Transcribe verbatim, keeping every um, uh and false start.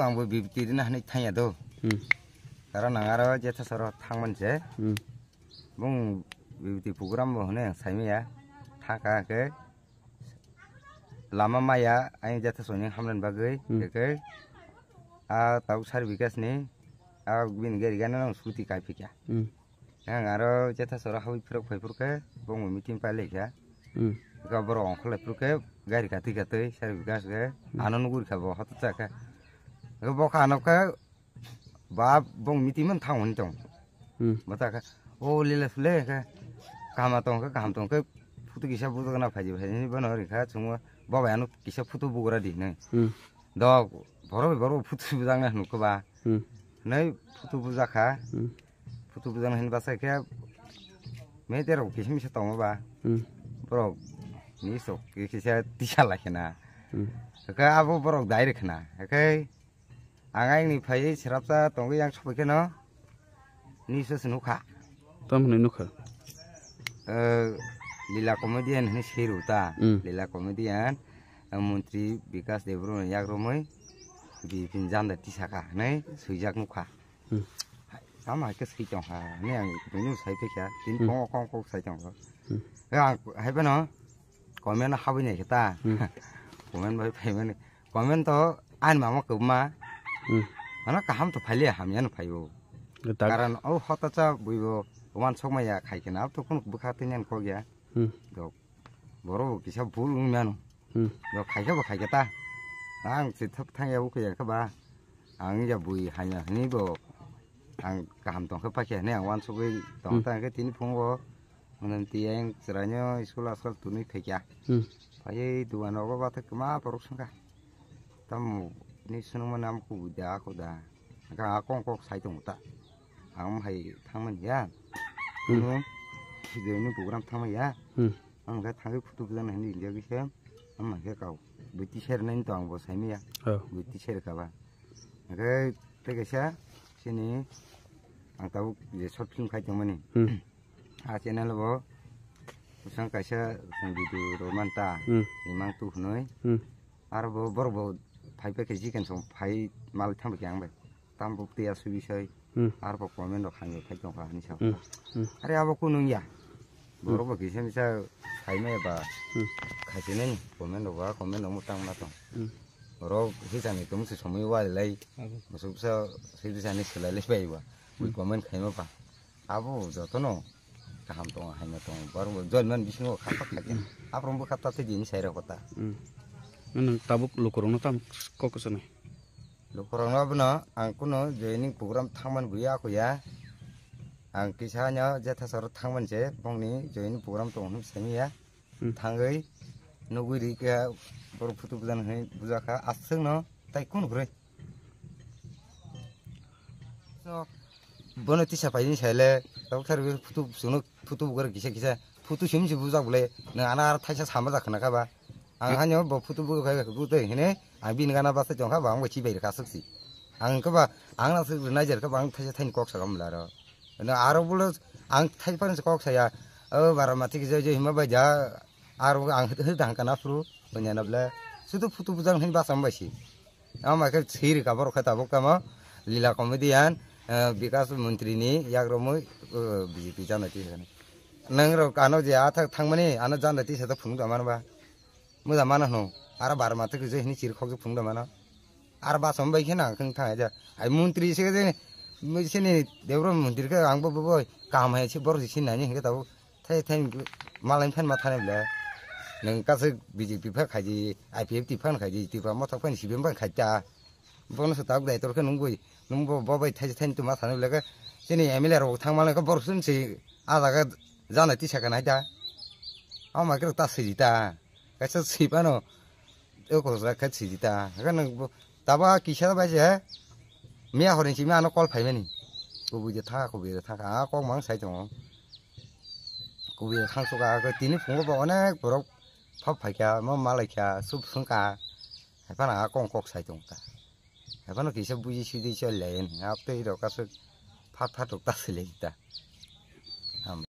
Ang bo bibiti rina hinwi thangya do. Hmm. Karon ang aro jetha soro thangmani se. Hmm. Bung bibiti program bo hwnwi ang saimaya. Thangkha hwnkhe lama maya ayang jetha soni hamlani bagwi. Hmm. Hwnkhe a tabuk sar bikasni a bini gari gana nang scooty kai phikya. Hmm. Ang aro jetha sora hawi phirok phai phurkhe bongni meeting pai laikha. Hmm. Eka borok ongkhor lai phurkhe gari katwi katwi sari gas khe Hmm. Ano nuguri kha bo hoto chakha. Eka bokha ano khe ba bong meeting man thang hwn tong. Hmm. Bata kha o lila sule kha kama tong kha kaham tong khe photo kisa bujo gana phaji phaji ni bano ri kha chungo baba ano kisa photo bugra di nai. Hmm. Dok borok borok photo bujang na hnu kha ba. Hmm. Nai photo buja kha. Hmm. Photo bujang hin basa khe media rok kisa misa tongo ba. Hmm. Borok ni sok kisa tisa lai khna. Hmm. Khe abo borok dai rw khna. Khe ang ayang ni phai srapsa tongwi yang sopai kheno ni se nukha. Tam hwnwi nukha. Eh, Lila comedian hwnwi swi rw ta. Hmm. Lila comedian, eh, Montri Bikas Debbarma ni yak romwi B J P ni janda tisaka hwnwi swijak nukha. Hmm. Tamo hai khe swi tong kha, ni ang buino sai phi kha, tini Hmm. kong kong kok sai tong kha. Hmm. Ang hai phano comment habwi nai khe ta. Hmm. Comment bai phaimani. Comment to ani mama kwbma. Hmm. Ano kaham to phailiya hamya no phaibo. Karon o hota cha buibo wansok maya khai khe na to kun bwkha tini kok ya. Hmm. Dok. Borok bo kisa bul wng mano. Hmm. Bo khaikhe bo khaikhe ta. Ang se thap thang ya ukhe ya khe ba. Ang ya bui hanya hini bo. Ang kaham tong khe pakhe hini ang wansugwi tong Hmm. ta khe tini phungo. Mwnam ti ang chwraino school askal tunui phaikya. Hmm. Phaiwi dugan rogo ba thak ma borok songkha. Tamo ni sunungma nam kubui da ako da. Ang akong kok sai tongo ta. Ang hai thangmani ya. Hmm. Ano video ni program thangmani ya. Hmm. Ang khe thangwi photo bujana hinwi ringjagwi se. Ang khe kau. Bui teacher nai to ang bo saimaya. Oh. Bui teacher kha ba. Hwnkhe tei kaisa chini ang tabuk je short film khai tongmani. Hmm. A channel bo bwsang kaisa video rw manta. Hmm. Imang tu hwnwi. Hmm. Aro bo borok bo phai phai khe chicken song phai mal thang khe ang bai. Tam buk tei asui bisai. Hmm. Aro bo comment rok hamya phai tong kha hinwi sa Hmm. kha. Hmm. Are abo kunu ya. Hmm. Borok bo kisa misa khai maya ba. Hmm. Khai se nani comment rok ba comment rok mo tang na tong. Hmm. Borok hisani tong se somoi wali lai. Abo. Musu bisa se bisa ni selai lai bai ba. Ui Hmm. comment khai ma ba. Abo jotono kaham tongo, haino tongo. Borok bo join man bisingo kha kha kha khe. Hmm. Aphuru bo kha ta tei dini sai rok ta. Hmm. Nang tabuk lukurokno tam kok kwchwnai. Lukurokno abono ang kuno joining program thangmani buya ako ya. Ang kisa no jetha soro thangmani se bongni joining program tongo hinwi saimaya. Hmm. Thangwi nugwi ri khe borok photo bujan hinwi bujakha aswkno tai kunu kwrwi. So, bono tisa paini saile tabuk thar photo chwngno photo bugar kisa kisa photo sim si bujak bole nang ana ar thaisa sama jak khna kha ba. Ang hanyo bo photo bugar khai bu tei hine ang bini gana basa jong kha ba ang bo chibai rwkha aswk si. Ang khe ba ang na swk rwnai jer khe ba ang thaisa thaini kok sakha mla ro. Aro bole ang thai pan kok saya o bara mati kisa je hima bai ja aro ang hwdang kana phuru banya na bole sudu photo bujak hin basa bai si. Ama khe siri ka borok khe tabuk tamo Lila comedian, eh, Bikas Montri ni yak romwi, eh, B J P jana ti hwnkhe. Nang rok ano je athak thangmani ano jana ti sa phunuk da mano ba. Muda mano hno. Ara bar ma thik je hini chir khok phunuk da mano. Ar ba som bai khe nang khang thang ja. Ai Montri se je sini Debra Montri khe ang bo bo bo kam hai se borok sin nani hwnkhe tabuk. Thai thai malai phan ma thani ble. Nang kasik B J P pha khaji, I P F T phan khaji, Tipra Motha phan C P M phan khaita. Bono se tabuk daitor khe nung bui, nung bo, bo bai thai thai tuma thani ble khe. Chini M L A rok thang malai khe borok sun si a jaga jana tisa kana ta. Ama khe ta siji ta. Kaisa sipano. Eko ja khe siji ta. Khe nang bo, taba kisa bai se. Miya horin si miya ano call phaimani. Kubui je thaka, kubui je thaka. A kok mang sai tongo. Kubui thang suka khe tini phungo bo onek borok phap phaikha, mo malaikha, sup sungkha. Haphano a kong kok sai tong ta. Haphano kisa buji sidi chol lai ni. Aptei rok aswk phat phat rok ta silai ta.